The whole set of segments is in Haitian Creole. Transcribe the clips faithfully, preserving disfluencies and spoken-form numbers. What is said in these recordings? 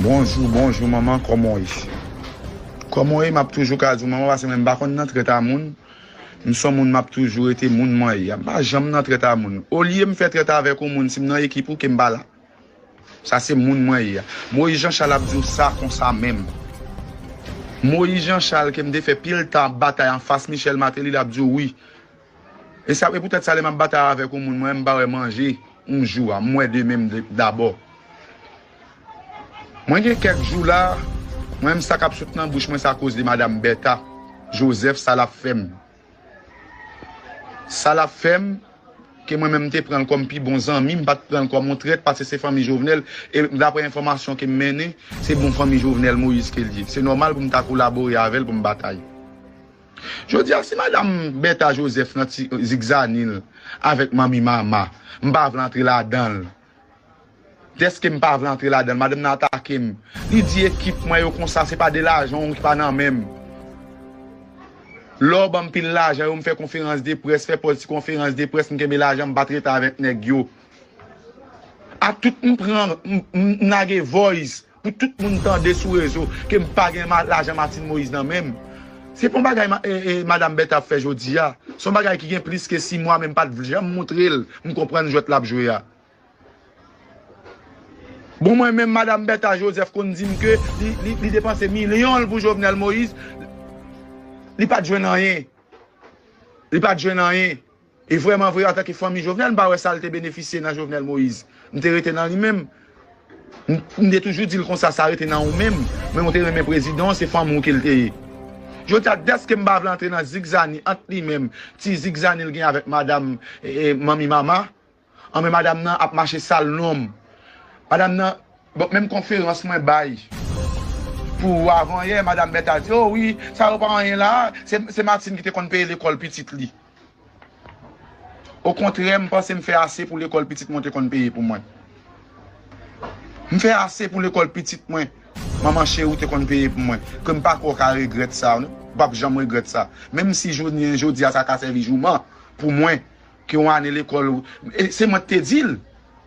Bonjou, bonjou manman, kòman w ye? Kòman w ye? M ap toujou ka di w manman, paske mwen m pa konn nan trèt a moun. M se yon moun, m ap toujou rete moun mwen ye a. M pa janm nan trèt a moun. Olye m fè trèt avèk yon moun, si m nan ekip ou, ke m pa la. Sa se moun mwen ye a. Moyiz Jan Chal ap di w sa konsa menm. Moyiz Jan Chal ke m te fè pil tan ap batay anfas Michel Martelly, l ap di w wi. E sa, e poutèt sa, lè m ap batay avèk yon moun, mwen, m pa wè manje yon jou a, m wè demen m de- dabò. Mwen gen kèk jou la, mwen menm sa k ap sot nan bouch mwen, sa akoz de madanm Bèta Jozèf, sa l ap fè m. Sa l ap fè m, ke mwen menm m te pran l kòm pi bon zanmi, m pa t pran l kòm yon trèt, paske se fanmi Jovenel, e daprè enfòmasyon ke m mennen, se bon fanmi Jovenel Moïse ke l ye. Se nòmal pou m ta kolabore avè l pou m batay. Jodi a, si madanm Bèta Jozèf nan ti zigzani l avèk manmi Mama, m pa vle antre ladan l. Dèske m pa vle antre ladan l, madanm nan atake m. Li di ekip mwen yo konsa, se pa de lajan w ki pa nan men m. Lè w ban m pil lajan yo, m fè konferans de près, fè pòz ti konferans de près, m kenbe lajan, m pa t rete avèk nèg yo. A tout m pran, m, m, m lage voice pou tout moun tande sou rezo ke m pa gen ma- lajan Martine Moïse nan men m. Se pa yon bagay ma- e, e, madanm Bèta ap fè jodi a. Se yon bagay ki gen plis ke sis mwa, men m pa t janm montre l m konprann jwèt l ap jwe a. Bon, mwen menm, madanm Bèta Jozèf konn di m ke li, li, li depanse milyon l pou Jovenel Moïse, li pa t jwenn anyen. Li pa t jwenn anyen. E vrèman vre, antanke fanmi Jovenel, m pa wè sa l te benefisye nan Jovenel Moïse. M te rete nan li menm. M, m te toujou di l konsa, sa rete nan ou menm. Men ou te renmen prezidan, se fanmi w ke l te ye. Jodi a, dèske m pa vle antre nan zigzani ant li menm, ti zigzani l gen avèk madanm, e, e, manmi Mama, anben madanm nan ap mache sal non m. Madanm nan, bon, menm konferans mwen bay pou avanyè, madanm Bèta di, o wi, sa yo pa anyen la, se, se Martine ki te konn peye lekòl pitit li. Okontrè, m panse m fè ase pou lekòl pitit mwen te konn peye pou mwen. M fè ase pou lekòl pitit mwen, manman cheri w te konn peye pou mwen. Ke m pa kwè w ka regrèt sa, non. W p ap janm regrèt sa. Menm si jounen jodi a sa ka sèvi jouman pou mwen, ke yon ane lekòl, e se mwen k te di l.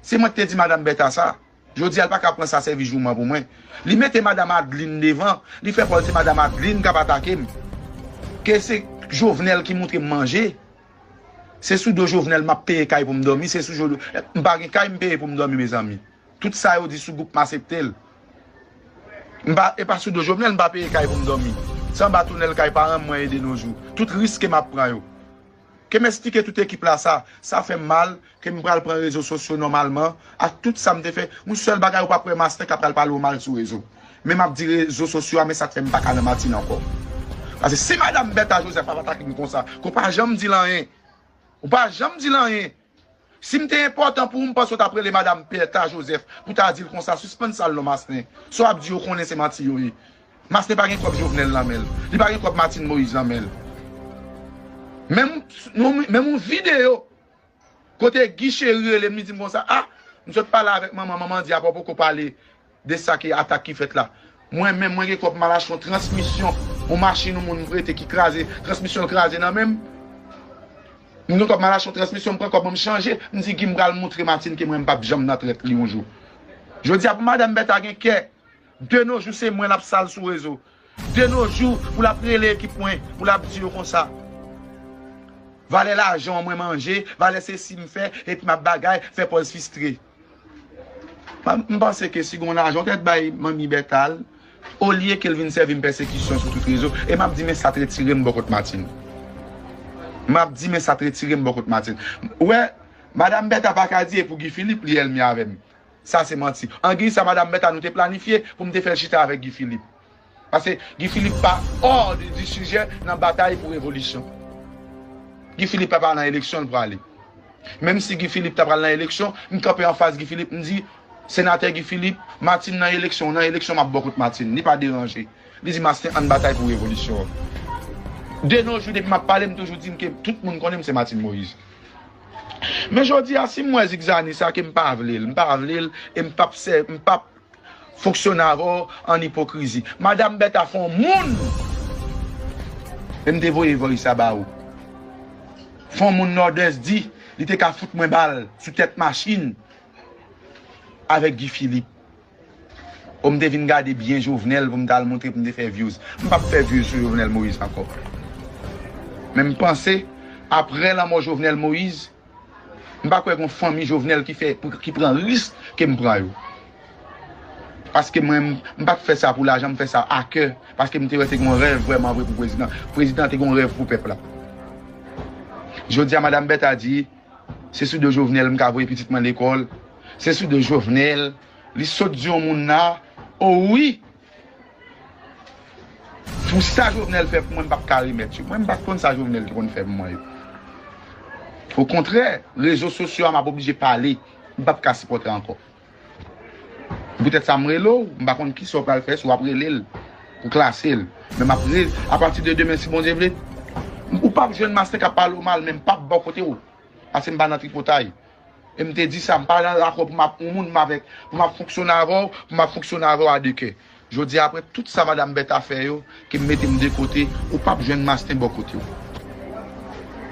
Se mwen k te di madanm Bèta sa. Jodi a, l pa ka pran sa sèvi jouman pou mwen. Li mete madanm Adeline devan, li fè pòz se madanm Adeline k ap atake m. Ke se Jovenel ki montre m manje. Se sou do Jovenel m ap peye kay pou m dòmi, se sou do, m pa gen kay m peye pou m dòmi, mezanmi. Tout sa yo di sou gwoup m asepte l. M pa, e pa sou do Jovenel m pa peye kay pou m dòmi. Se anba tonèl kay paran m mwen ye de nos jours. Tout risk ke m ap pran yo. Ke m esplike tout ekip la sa, sa fè m mal, ke m pral pran rezo sosyo nòmalman, ak tout sa m te fè. Yon sèl bagay ou p ap wè Masten k ap pral pale w mal sou rezo. Men m ap di rezo sosyo a, men sa k fè m pa ka nan Martine ankò. Paske si madanm Bèta Jozèf ap atake m konsa, ke w pa janm di l anyen. Ou pa janm di l anyen. Si m te enpòtan pou ou, m panse w t ap rele madanm Bèta Jozèf pou ta di l konsa, sispann sal non Masten. Sa w ap di yo konnen se manti yo ye. Masten pa gen kòb Jovenel nan men l. Li pa gen kòb Martine Moïse nan men l. Menm yon, menm yon videyo kote Guy Chéry rele m, li di m konsa, a, m sot pale avèk manman, manman di apa w poko pale de sa ki atak ki fèt la. Mwen menm, mwen gen kòb m al achte yon transmisyon, yon machin yon moun prete ki kraze, transmisyon l kraze nan men m. M gen kòb m al achte yon transmisyon, m pran kòb mwen m chanje, m di Guy m pral moutre Martine ke mwen m p ap janm nan trèt li yon jou. Jodi a pou madanm Bèta gen kè, de nos jours se mwen l ap sal sou rezo. De nos jours pou l ap rele ekip mwen, pou l ap di yo konsa. Valè lajan mwen manje, valè sesi m fè, epi m ap bagay, fè pòz fistre. M, m panse ke si gon lajan w tèt bay manmi Bèta l, olye ke l vin sèvi m pèsekisyon sou tout rezo, e m ap di men sa t retire m bò kot Martine. M ap di men sa t retire m bò kot Martine. Ou wè, madanm Bèta pa ka di e pou Guy Philippe li ènmi avè m. Sa se manti. Anguille sa madanm Bèta nou te planifye pou m te fè l chita avèk Guy Philippe. Paske Guy Philippe pa hors du sujet nan batay pou revolisyon. Guy Philippe pa, pa nan eleksyon l prale. Menm si Guy Philippe ta pral nan eleksyon, m kanpe anfas Guy Philippe, m di, senatè Guy Philippe, Martine nan eleksyon, nan eleksyon m ap bò kot Martine. Li pa deranje. Li di Masten ann batay pou revolisyon an. De nos jours depi m ap pale, m toujou di m ke tout moun konnen m se Martine Moïse. Men jodi a, si m wè zigzani sa ke m pa vle l, m pa vle l, e m p ap sè, m p ap fonksyone avè w an ipokrizi. Madanm Bèta fè yon moun, e m te voye voice sa ba ou. Fè yon moun Nòdès di, li te ka fout mwen bal sou tèt machin avèk Guy Philippe. O, m te vin gade byen Jovenel pou m t al montre pou m te fè views. M p ap fè views sou Jovenel Moïse ankò. Men m panse, apre lanmò Jovenel Moïse, m pa kwè gen yon fanmi Jovenel ki fè, ki pran risk ke m pran yo. Paske mwen, m, m pa t fè sa pou lajan, m fè sa a kè. Paske m te wè se gen yon rèv vrèman vre pou prezidan. Prezidan te gen yon rèv pou pèp la. Jodi a, Madanm Bertha di, se sou do Jovenel m ka voye pitit mwen lekòl. Se sou do Jovenel. Li sot di yon moun la, o wi, pou sa Jovenel fè pou mwen, m p ap ka remèt yo. Mwen, m pa t konn sa Jovenel te konn fè pou mwen yo. Okontrè, rezo sosyo a, m ap oblije pale. M p ap ka sipòte ankò. Poutèt sa, m rele w, m pa konn kisa w pral fè, si w ap rele l pou klase l. Men m ap rele, apati de demen, si Bondye vle, ou p ap jwenn masten k ap pale w mal, men m p ap bò kote w. Paske m pa nan tripotay. E m te di sa, m pa nan lakò pou m ap yon moun m avèk, pou m ap fonksyone avè w, pou m ap fonksyone avè w a de kè. Jodi a, apre tout sa Madanm Bertha fè yo, ke m mete m de kote, ou p ap jwenn masten bò kote w.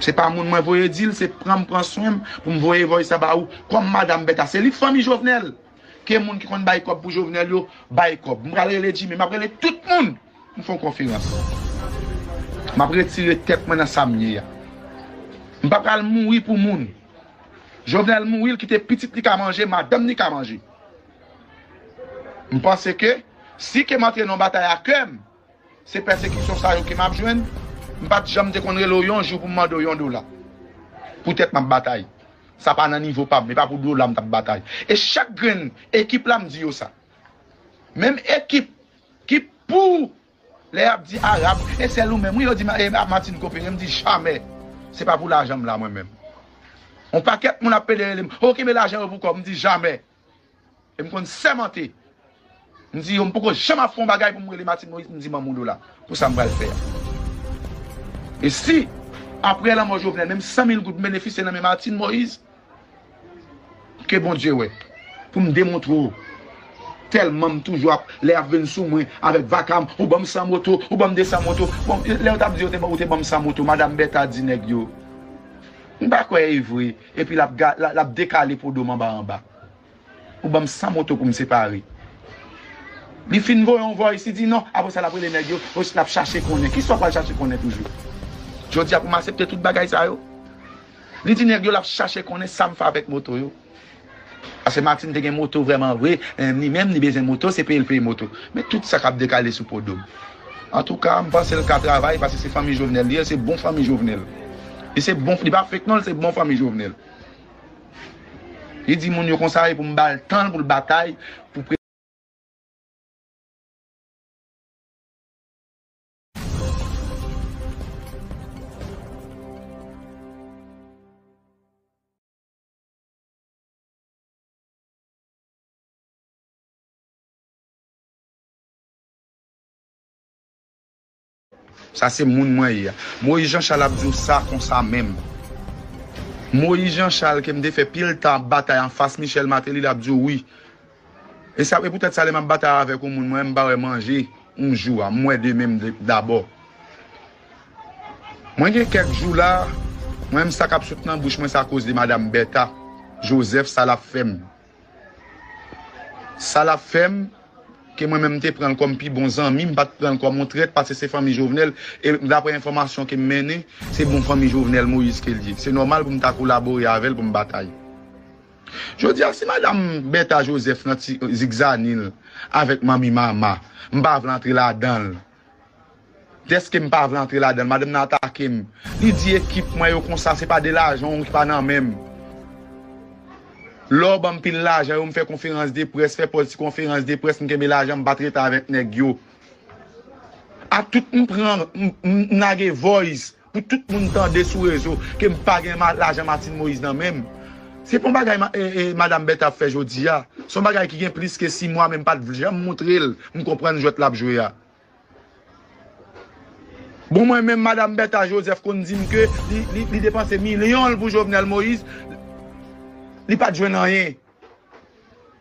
Se pa moun mwen voye di l, se pran m pran swen m pou m voye voice sa ba ou. Kòm Madanm Bertha, se li k fanmi Jovenel. Ke moun ki konn bay kòb pou Jovenel yo, bay kòb. M pral rele Jimmy, m ap rele tout moun. M fè yon konferans. M ap retire tèt mwen nan sa m ye a. M pa pral mouri pou moun. Jovenel mouri, l kite pitit li ka manje, madanm li ka manje. M panse ke si ke m antre nan yon batay a kè m, se pèsekisyon sa yo ke m ap jwenn. M pa t janm te konn rele w yon jou pou m mande w yon dola. Poutèt m ap batay. Sa pa nan nivo pa m, e pa pou dola m t ap batay. E chak grenn ekip la, m di yo sa. Menm ekip ki pou lè y ap di Arab, e sèl ou menm, wi, yo di, e, Martine Copéré, m di, jamè. Se pa pou lajan m la, mwen menm. On pakèt moun ap pede rele m, o, kenbe lajan yo pou kò w, m di, jamè. E m konn sèmante. M di, yo, m poko janm ap fè yon bagay pou m rele Martine Moïse, m di, ban m yon dola pou sa m pral fè a. E si, apre lanmò Jovenel, menm san mil goud m benefisye nan men Martine Moïse, ke Bondye wè, pou m demontre w. Tèlman m toujou ap, lè y ap vin sou mwen avèk vaka m, ou ban m san moto, ou ban m de san moto. Bon, lè yo t ap di yo te ban, ou te ban m san moto, Madanm Bertha di nèg yo, m pa kwè e vre. Epi l ap ga-, l ap, l ap dekale podo m anba anba. Ou ban m san moto pou m separe. Li fin voye yon voice, li di non, apre sa l ap rele nèg yo, l ap chache konnen. Kisa w pral chache konnen toujou? Jodi a pou m aksepte tout bagay sa yo? Li di nèg yo l ap chache konnen sa m fè avèk moto yo. Paske Martine te gen moto vrèman vre, eh, li menm li bezwen moto, se peye l peye moto. Men tout sa k ap dekale sou podo m. Antouka, m panse l ka travay, paske se fanmi Jovenel li ye, se bon fanmi Jovenel. Li se bon, li pa fake non, li se bon fanmi Jovenel. Li di moun yo konsa, e pou m ba l tan l pou l batay, pou Sa se moun mwen ye a. Moïse Jean Charles ap di w sa konsa menm. Moïse Jean Charles ke m te fè pil tan ap batay anfas Michel Martelly, l ap di w wi. E sa, e poutèt sa, lè m ap batay avèk yon moun, mwen, m pa wè manje yon jou a, m wè demen m de-, dabò. Mwen gen kèk jou la, mwen menm sa k ap sot nan bouch mwen, se akoz de Madanm Bertha Joseph, sa l ap fè m. Sa l ap fè m, ke mwen menm m te pran l kòm pi bon zanmi, m pa t pran l kòm yon trèt, paske se fanmi Jovenel, e daprè enfòmasyon ke m mennen, se bon fanmi Jovenel Moïse ke l ye. Se nòmal pou m ta kolabore avè l pou m batay. Jodi a, si Madanm Bertha Joseph nan ti zigzani l avèk Manmi Mama, m pa vle antre ladan l. Dèske m pa vle antre ladan l, madanm nan atake m. Li di ekip mwen yo konsa, se pa de lajan w ki pa nan men m. Lè w ban m pil lajan yo, m fè konferans de près, fè pòz ti konferans de près, m kenbe lajan, m pa t rete avèk nèg yo. A tout m pran, m, m, m lage voice pou tout moun tande sou rezo ke m pa gen ma-, lajan Martine Moïse nan men m. Se pa yon bagay ma-, e, e, Madanm Bertha ap fè jodi a. Se yon bagay ki gen plis ke sis mwa, men m pa t janm montre l m konprann jwèt l ap jwe a. Bon, mwen menm, Madanm Bertha Joseph konn di m ke li, li, li depanse milyon l pou Jovenel Moïse, li pa t jwenn anyen.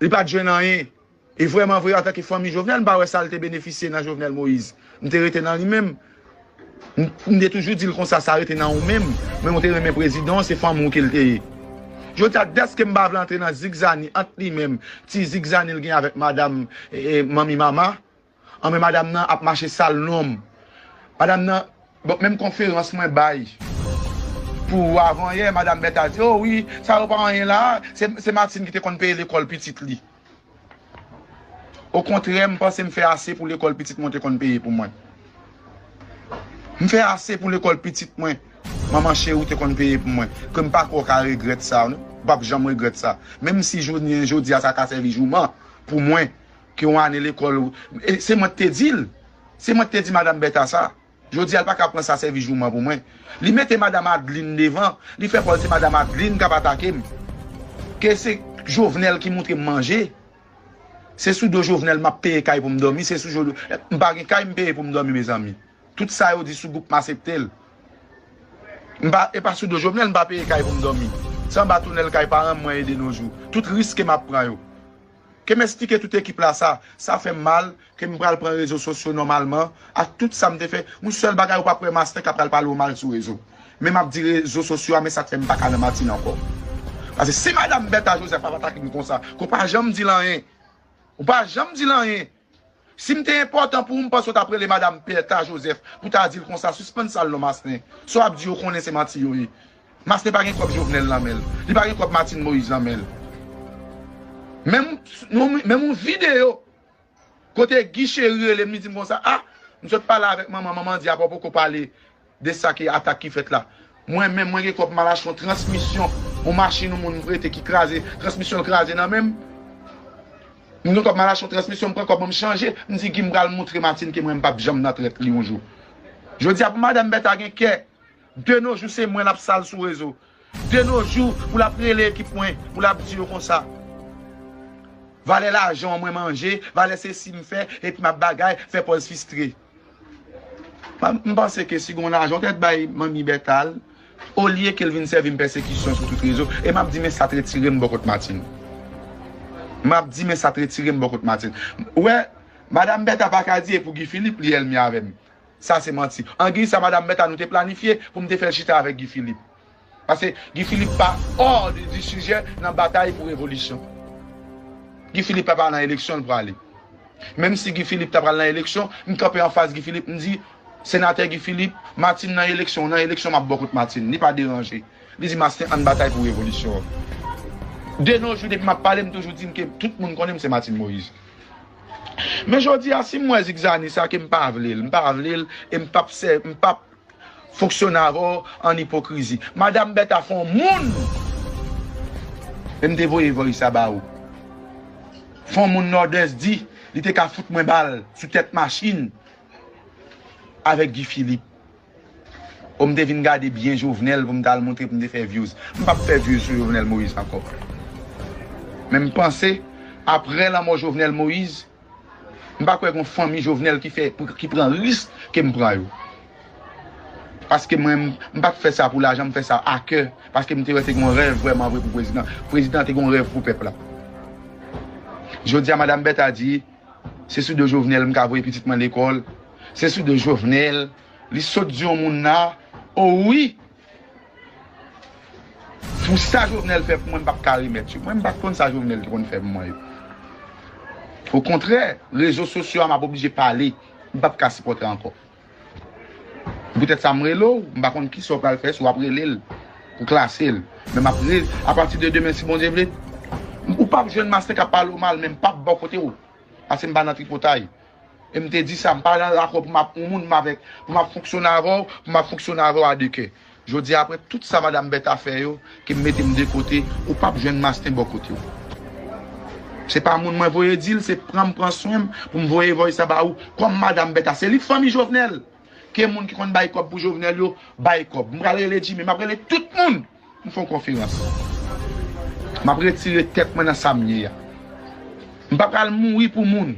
Li pa t jwenn anyen. E vrèman vre, antanke fanmi Jovenel, m pa wè sa l te benefisye nan Jovenel Moïse. M te rete nan li menm. M, m te toujou di l konsa, sa rete nan ou menm. Men ou te renmen prezidan, se fanmi w ke l te ye. Jodi a, dèske m pa vle antre nan zigzani ant li menm, ti zigzani l gen avèk madanm, e, e, manmi mama, anben madanm nan ap mache sal non m. Madanm nan, bon, menm konferans mwen bay pou avanyè, madanm Bèta di, o wi, sa yo pa anyen la, se, se Martine ki te konn peye lekòl pitit li. Okontrè, m panse m fè ase pou lekòl pitit mwen te konn peye pou mwen. M fè ase pou lekòl pitit mwen, manman cheri te konn peye pou mwen. Ke m pa kwè w ka regrèt sa, non. W p ap janm regrèt sa. Menm si jounen jodi a sa ka sèvi jouman pou mwen, ke yon ane lekòl, e se mwen k te di l. Se mwen k te di madanm Bèta sa. Jodi a, l pa ka pran sa sèvi jouman pou mwen. Li mete madanm Adeline devan, li fè pa w se madanm Adeline k ap atake m. Ke se Jovenel ki moutre m manje. Se sou do Jovenel m ap peye kay pou m dòmi, se sou Jovenel, m pa gen kay m peye pou m dòmi, mezanmi. Tout sa yo di sou gwoup m asepte l. M pa, e pa sou do Jovenel m pa peye kay pou m dòmi. Se anba tonèl kay paran m mwen ye de nos jours. Tout risk ke m ap pran yo. Ke m esplike tout ekip la sa, sa fè m mal, ke m pral pran rezo sosyo nòmalman, ak tout sa m te fè. Yon sèl bagay ou p ap wè Masten k ap pral pale w mal sou rezo. Men m ap di rezo sosyo a, men sa k fè m pa ka nan Matin ankò. Paske si madanm Bèta Joseph ap atake m konsa, ke w pa janm di l anyen. Ou pa janm di l anyen. Si m te enpòtan pou ou, m panse w t ap rele madanm Bèta Joseph pou ta di l konsa, sispann sal non Masten. Sa w ap di yo konnen se manti yo ye. Masten pa gen kòb Jovenel nan men l. Li pa gen kòb Martine Moïse nan men l. Menm, menm yon videyo kote Guy Chéry rele m, li di m konsa, a, m sot pale avèk manman, manman di apa w poko pale de sa ki atak ki fèt la. Mwen menm, mwen gen kòb m al achte yon transmisyon, yon machin yon moun prete ki kraze, transmisyon l kraze nan men m. M gen kòb m al achte yon transmisyon, m pran kòb mwen m chanje, m di Guy m pral moutre Martine ke mwen m p ap janm nan trèt li yon jou. Jodi a pou madanm Bèta gen kè, de nos jours se mwen l ap sal sou rezo. De nos jours pou l ap rele ekip mwen, pou l ap di yo konsa. Valè lajan mwen manje, valè sesi m fè, epi m ap bagay, fè pòz fistre. M, m panse ke si gon lajan w t bay manmi Bèta l, olye ke l vin sèvi m pèsekisyon sou tout rezo, e m ap di men sa t retire m bò kot Martine. M ap di men sa t retire m bò kot Martine. Ou wè, madanm Bèta pa ka di e pou Guy Philippe li ènmi avè m. Sa se manti. Angiy sa madanm Bèta nou te planifye pou m te fè l chita avèk Guy Philippe. Paske Guy Philippe pa hors du sujet nan batay pou revolisyon. Guy Philippe pa, pa nan eleksyon l prale. Menm si Guy Philippe ta pral nan eleksyon, m kanpe anfas Guy Philippe, m di, senatè Guy Philippe, Martine nan eleksyon, w nan eleksyon m ap bò kot Martine. Li pa deranje. Li di Masten ann batay pou revolisyon an. De nos jours depi m ap pale, m toujou di m ke tout moun konnen m se Martine Moïse. Men jodi a, si m wè zigzani sa ke m pa vle l, m pa vle l, e m p ap sè, m p ap fonksyone avè w an ipokrizi. Madanm Bèta fè yon moun, e m te voye voice sa ba ou. Fè yon moun Nòdès di, li te ka fout mwen bal sou tèt machin avèk Guy Philippe. O m te vin gade byen Jovenel pou m t al montre pou m te fè views. M p ap fè views sou Jovenel Moïse ankò. Men m panse, apre lanmò Jovenel Moïse, m pa kwè gen yon fanmi Jovenel ki fè, ki pran risk ke m pran yo. Paske mwen, m, m pa t fè sa pou lajan, m fè sa a kè. Paske m te wè te gen yon rèv vrèman vre pou prezidan. Prezidan te gen yon rèv pou pèp la. Jodi a, madanm Bèta di, se sou do Jovenel m ka voye pitit mwen lekòl. Se sou do Jovenel. Li sot di yon moun la, o wi, pou sa Jovenel fè pou mwen, m p ap ka remèt yo. Mwen, m pa t konn sa Jovenel te konn fè pou mwen yo. Okontrè, rezo sosyo a, m ap oblije pale. M p ap ka sipòte ankò. Poutèt sa, m rele w, m pa konn kisa w pral fè, si w ap rele l pou klase l. Men m ap rele, apati de demen, si Bondye vle, ou p ap jwenn Masten k ap pale w mal, men m p ap bò kote w. Paske m pa nan tripotay. E m te di sa, m pa dakò pou m ap yon moun m avèk, pou m ap fonksyone avè w, pou m ap fonksyone avè w a de kè. Jodi a, apre tout sa madanm Bèta fè yo, ke m mete m de kote, ou p ap jwenn Masten bò kote w. Se pa moun mwen voye di l, se pran m pran swen m pou m voye voice sa ba ou. Kòm madanm Bèta, se li k fanmi Jovenel. Ke moun ki konn bay kòb pou Jovenel yo, bay kòb. M pral rele Jimmy, m ap rele tout moun. M fè yon konferans. M ap retire tèt mwen nan sa m ye a. M pa pral mouri pou moun.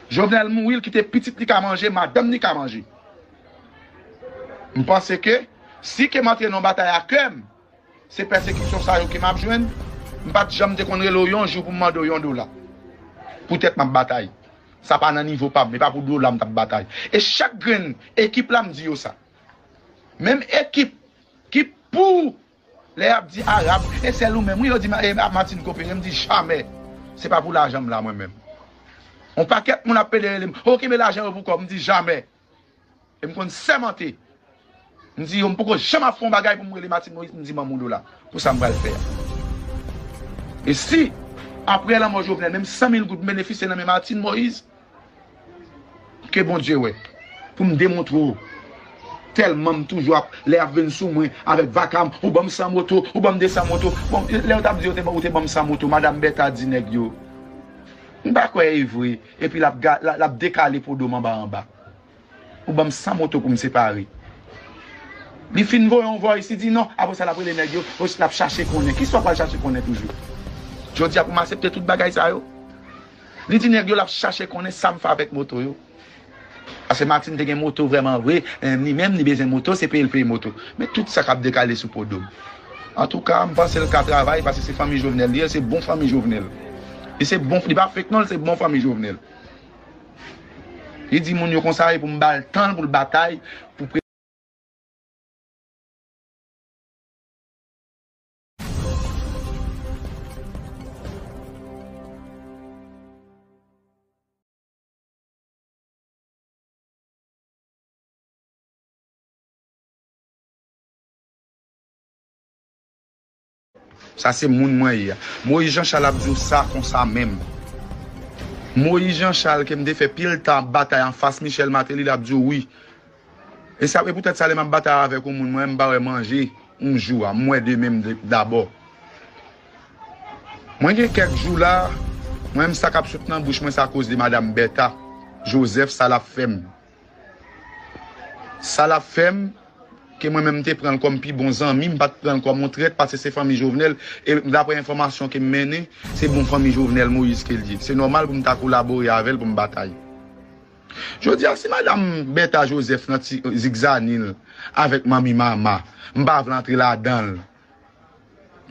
Jovenel mouri, l kite pitit li ka manje, madanm li ka manje. M panse ke si ke m antre nan yon batay a kè m, se pèsekisyon sa yo ke m ap jwenn. M pa t janm te konn rele w yon jou pou m mande w yon dola. Poutèt m ap batay. Sa pa nan nivo pa m, e pa pou dola m t ap batay. E chak grenn ekip la, m di yo sa. Menm ekip ki pou Lè y ap di Arab, e sèl ou menm, wi, yo di, "Ma- e, a Martine Copé," m di, "Jamè. Se pa pou lajan m la, mwen menm." On pakèt moun ap pede rele m, "O, kenbe lajan yo pou kò w," m di, "Jamè." E m konn sèmante. M di, "Yo, m poko janm ap fè yon bagay pou m rele Martine Moïse," m di, "Manman w la, pou sa m pral fè a." E si, apre lanmò Jovenel, menm san mil goud m benefisye nan men Martine Moïse, ke Bondye wè, pou m demontre w. Tèlman m toujou ap, lè y ap vin sou mwen avèk vaka m, ou ban m san moto, ou ban m de san moto. Bon, lè yo t ap di yo te ban, ou te ban m san moto, Madanm Bèta di nèg yo, "M pa kwè e vre," epi l ap ga- l ap dekale podo m anba anba. "Ou ban m san moto pou m separe." Li fin voye yon voice, li di non, apre sa l ap rele nèg yo, l ap chache konnen. Kisa w pral chache konnen toujou? Jodi a pou m aksepte tout bagay sa yo? Li di nèg yo l ap chache konnen sa m fè avèk moto yo. Paske Martine te gen moto vrèman vre, eh, li menm li bezwen moto, se peye l peye moto. Men tout sa k ap dekale sou podo m. Antouka, m panse l ka travay paske se fanmi Jovenel li ye, se bon fanmi Jovenel. Li se bon, li pa fake non, li se bon fanmi Jovenel. Li di moun yo konsa, e pou m ba l tan l pou l batay, pou pre- Sa se moun mwen ye a. Moïse Jean Charles ap di w sa konsa menm. Moïse Jean Charles ke m te fè pil tan ap batay anfas Michel Martelly, l ap di w wi. E sa, e poutèt sa, lè m ap batay avèk yon moun, mwen, m pa wè manje yon jou a, m wè demen m de- dabò. Mwen gen kèk jou la, mwen menm sa k ap sot nan bouch mwen, se akoz de Madanm Bèta Joseph, sa l ap fè m. Sa l ap fè m, ke mwen menm m te pran l kòm pi bon zanmi, m pa t pran l kòm yon trèt, paske se fanmi Jovenel, e daprè enfòmasyon ke m mennen, se bon fanmi Jovenel Moïse ke l ye. Se nòmal pou m ta kolabore avè l pou m batay. Jodi a, si Madanm Bèta Joseph nan ti zigzani l avèk Manmi Mama, m pa vle antre ladan l.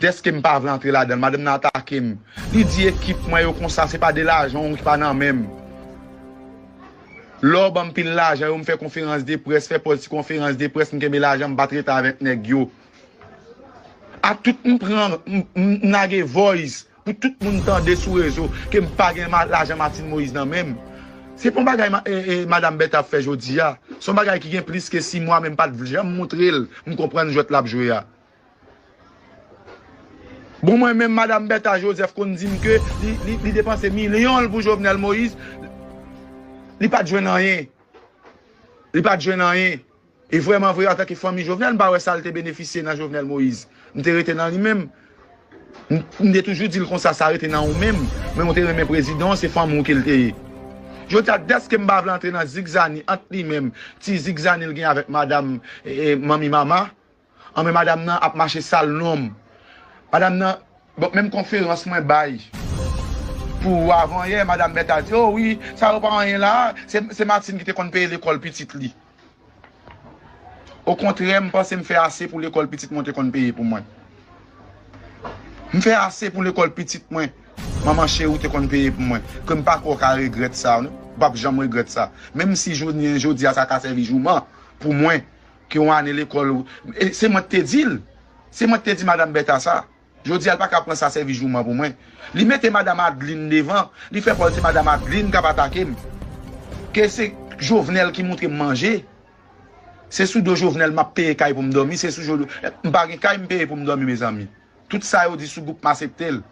Dèske m pa vle antre ladan l, madanm nan atake m. Li di ekip mwen yo konsa, se pa de lajan w ki pa nan men m. Lè w ban m pil lajan yo, m fè konferans de près, fè pòz ti konferans de près, m kenbe lajan, m pa t rete avèk nèg yo. A tout m pran, m, m, m lage voice pou tout moun tande sou rezo ke m pa gen ma- lajan Martine Moïse nan men m. Se pa yon bagay ma- e, e, Madanm Bèta ap fè jodi a. Se yon bagay ki gen plis ke sis mwa, men m pa t janm montre l m konprann jwèt l ap jwe a. Bon, mwen menm, Madanm Bèta Joseph konn di m ke li, li, li depanse milyon l pou Jovenel Moïse, li pa t jwenn anyen. Li pa t jwenn anyen. E vrèman vre, antanke fanmi Jovenel, m pa wè sa l te benefisye nan Jovenel Moïse. M te rete nan li menm. M, m te toujou di l konsa, sa rete nan ou menm. Men ou te renmen prezidan, se fanmi w ke l te ye. Jodi a, dèske m pa vle antre nan zigzani ant li menm, ti zigzani l gen avèk madanm, e, e, Manmi Mama, anben madanm nan ap mache sal non m. Madanm nan, bon, menm konferans mwen bay pou avanyè, Madanm Bèta di, "O wi, sa yo pa anyen la, se, se Martine ki te konn peye lekòl pitit li." Okontrè, m panse m fè ase pou lekòl pitit mwen te konn peye pou mwen. M fè ase pou lekòl pitit mwen, manman cheri w te konn peye pou mwen. Ke m pa kwè w ka regrèt sa, non. Ou p ap janm regrèt sa. Menm si jounen jodi a sa ka sèvi jouman pou mwen, ke yon ane lekòl, e se mwen k te di l. Se mwen k te di Madanm Bèta sa. Jodi a, l pa ka pran sa sèvi jouman pou mwen. Li mete Madanm Adeline devan, li fè kwè se Madanm Adeline k ap atake m. Ke se Jovenel ki montre m manje. Se sou do Jovenel m ap peye kay pou m dòmi, se sou do, m pa gen kay m peye pou m dòmi, mezanmi. Tout sa yo di sou gwoup m asepte l.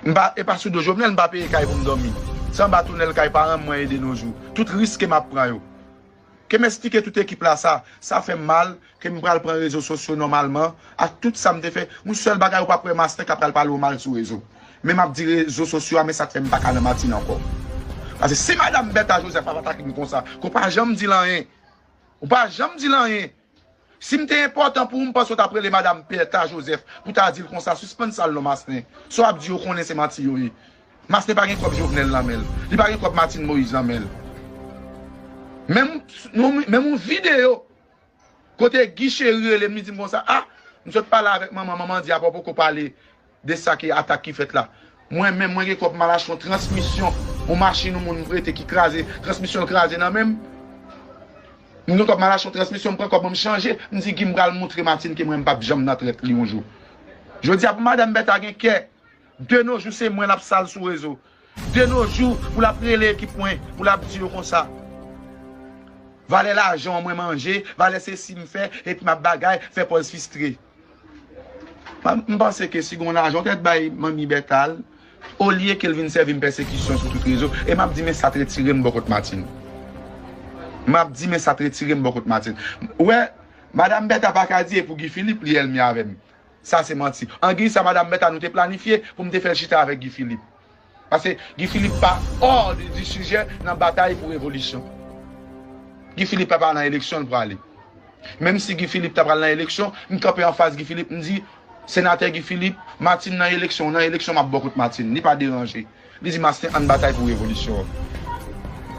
M pa, e pa sou do Jovenel m pa peye kay pou m dòmi. Se anba tonèl kay paran m mwen ye de nos jours. Tout risk ke m ap pran yo. Ke m esplike tout ekip la sa, sa fè m mal, ke m pral pran rezo sosyo nòmalman, ak tout sa m te fè. Yon sèl bagay ou p ap wè Masten k ap pral pale w mal sou rezo. Men m ap di rezo sosyo a, men sa k fè m pa ka nan Martine ankò. Paske si Madanm Bèta Joseph ap atake m konsa, ke w pa janm di l anyen. Ou pa janm di l anyen. Si m te enpòtan pou ou, m panse w t ap rele Madanm Bèta Joseph pou ta di l konsa, sispann sal non Masten. Sa w ap di yo konnen se manti yo ye. Masten pa gen kòb Jovenel nan men l. Li pa gen kòb Martine Moïse nan men l. Menm yon, menm yon videyo kote Guy Chéry rele m, li di m konsa, a, m sot pale avèk manman, manman di apa w poko pale de sa ki atak ki fèt la. Mwen menm, mwen gen kòb m al achte yon transmisyon, yon machin yon moun prete ki kraze, transmisyon l kraze nan men m. M gen kòb m al achte yon transmisyon, m pran kòb mwen, m chanje. M di Guy m pral moutre Martine ke mwen m p ap janm nan trèt li yon jou. Jodi a pou madanm Bèta gen kè. De nos jours se mwen l ap sal sou rezo. De nos jours pou l ap rele ekip mwen, pou l ap di yo konsa. Valè lajan mwen manje, valè sesi m fè, epi m ap bagay, fè pòz fistre. M, m panse ke si gon lajan, w tèt bay manmi Bèta l, olye ke l vin sèvi m pèsekisyon sou tout rezo, e m ap di men sa t retire m bò kot Martine. M ap di men sa t retire m bò kot Martine. Ou wè, madanm Bèta pa ka di e pou Guy Philippe li ènmi avè m. Sa se manti. Angiy sa madanm Bèta nou te planifye pou m te fè l chita avèk Guy Philippe. Paske Guy Philippe pa hors du, du sujet nan batay pou revolisyon. Guy Philippe pa, pa nan eleksyon l prale. Menm si Guy Philippe ta pral nan eleksyon, m kanpe anfas Guy Philippe, m di, Senatè Guy Philippe, Martine nan eleksyon, nan eleksyon m ap bò kot Martine. Li pa deranje. Li di, Martine, ann batay pou revolisyon an.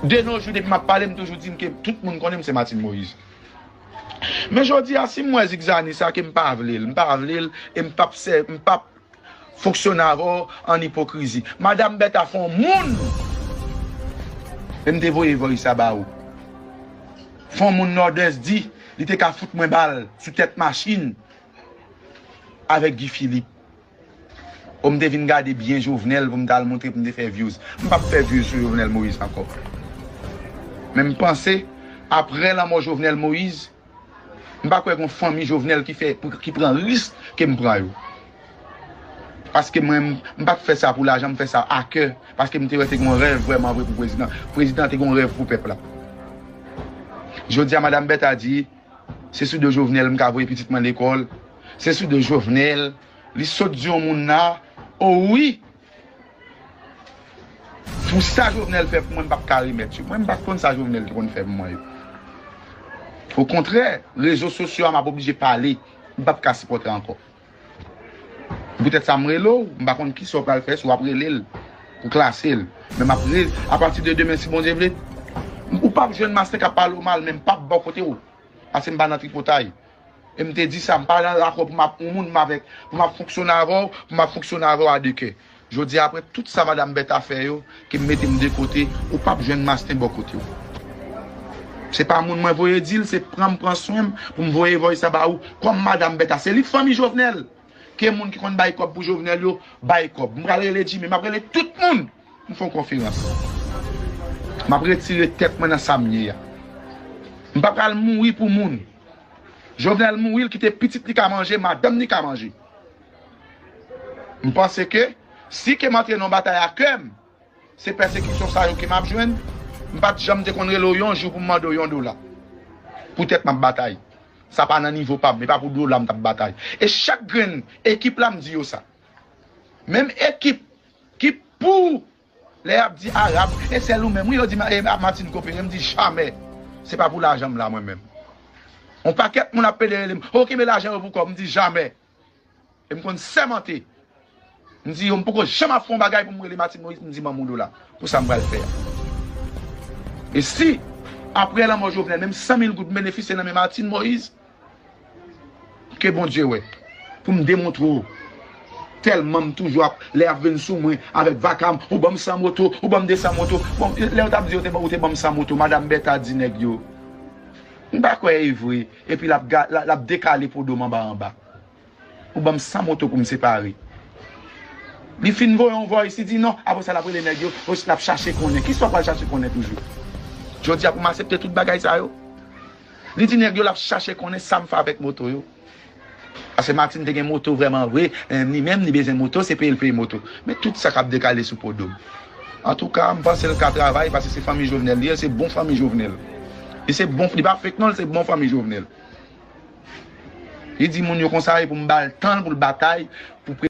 De nos jours, depi m ap pale, m toujou di m ke tout moun konnen m se Martine Moïse. Men jodi a, si m wè zigzani sa ke m pa vle l, m pa vle l, e m p ap sè, m p ap fonksyone avè w an ipokrizi. Madanm Bèta fè yon moun, e m te voye voice sa ba ou. Fè yon moun Nòdès di, li te ka fout mwen bal sou tèt machin avèk Guy Philippe. O m te vin gade byen Jovenel pou m t al montre pou m te fè views. M p ap fè views sou Jovenel Moïse ankò. Men m panse, aprè lanmò Jovenel Moïse, m pa kwè gon fanmi Jovenel ki fè, pou, ki pran risk ke m pran yo. Paske mwen, m, m pa t fè sa pou lajan, m fè sa a kè. Paske m te wè te gon rèv vrèman vre pou prezidan. Prezidan te gon rèv pou pèp la. Jodi a, madanm Bèta di, se sou do Jovenel m ka voye pitit mwen lekòl. Se sou do Jovenel. Li sot di yon moun la, o wi, pou sa Jovenel fè pou mwen, m p ap ka remèt yo. Mwen, m pa t konn sa Jovenel te konn fè pou mwen yo. Okontrè, rezo sosyo a m ap oblije pale. M p ap ka sipòte ankò. Poutèt sa m rele w, m pa konn kisa w pral fè, si w ap rele l pou klase l. Men m ap re-, apati de demen, si Bondye vle, ou p ap jwenn Masten k ap pale w mal, men m p ap bò kote w. Paske m pa nan tripotay. E m te di sa, m pa nan dakò pou m ap yon moun, m avèk, pou m ap fonksyone avè w, pou m ap fonksyone avè w a de kè. Jodi a, apre tout sa madanm Bèta fè yo, ke m mete m de kote, ou p ap jwenn Masten bò kote w. Se pa moun mwen voye di l, se pran m pran swen m pou m voye voice sa ba ou. Kòm madanm Bèta, se li k fanmi Jovenel. Ke moun ki konn bay kòb pou Jovenel yo, bay kòb. M pral rele Jimmy, m ap rele tout moun. M fè yon konferans. M ap retire tèt mwen nan sa m ye a. M pa pral mouri pou moun. Jovenel mouri, l kite pitit li ka manje, madanm li ka manje. M panse ke si ke m antre nan batay a kè m, se pèsekisyon sa yo ke m ap jwenn. M pa t janm te konn rele w yon jou pou m mande w yon dola. Poutèt m ap batay. Sa pa nan nivo pa m, e pa pou dola m t ap batay. E chak grenn ekip la, m di yo sa. Menm ekip ki pou, lè y ap di Arab, e sèl ou menm, wi, yo di, e, Martine Copéré, m di jamè. Se pa pou lajan m la, mwen menm. On pakèt moun ap pede rele m, o, kenbe lajan yo pou kò w, m di jamè. E m konn sèmante. M di yo, m poko janm ap fè yon bagay pou m rele Martine Moïse, m di ban m yon dola pou sa m pral fè a. E si, apre lanmò Jovenel, menm san mil goud m benefisye nan men Martine Moïse, ke Bondye wè, pou m demontre w. Tèlman m toujou ap, lè y ap vin sou mwen avèk vaka m, ou ban m san moto, ou ban m de san moto. Bon, lè yo t ap di yo te, ou te ban m san moto, madanm Bèta di nèg yo, m pa kwè e vre. Epi l ap ga-, l ap dekale po do m anba anba. Ou ban m san moto pou m separe. Li fin voye yon voice, li di non, apre sa l ap rele nèg yo, l ap chache konnen. Kisa w pral chache konnen toujou? Jodi a pou m aksepte tout bagay sa yo? Li di nèg yo l ap chache konnen sa m fè avèk moto yo. Paske Martine te gen moto vrèman vre, eh, li menm li bezwen moto, se peye l peye moto. Men tout sa k ap dekale sou po do m. Antouka, m panse l ka travay, paske se fanmi Jovenel li ye, se bon fanmi Jovenel. Li se bon, li pa fake non, li se bon fanmi Jovenel. Li di moun yo konsa, e pou m ba l tan l pou l batay, pou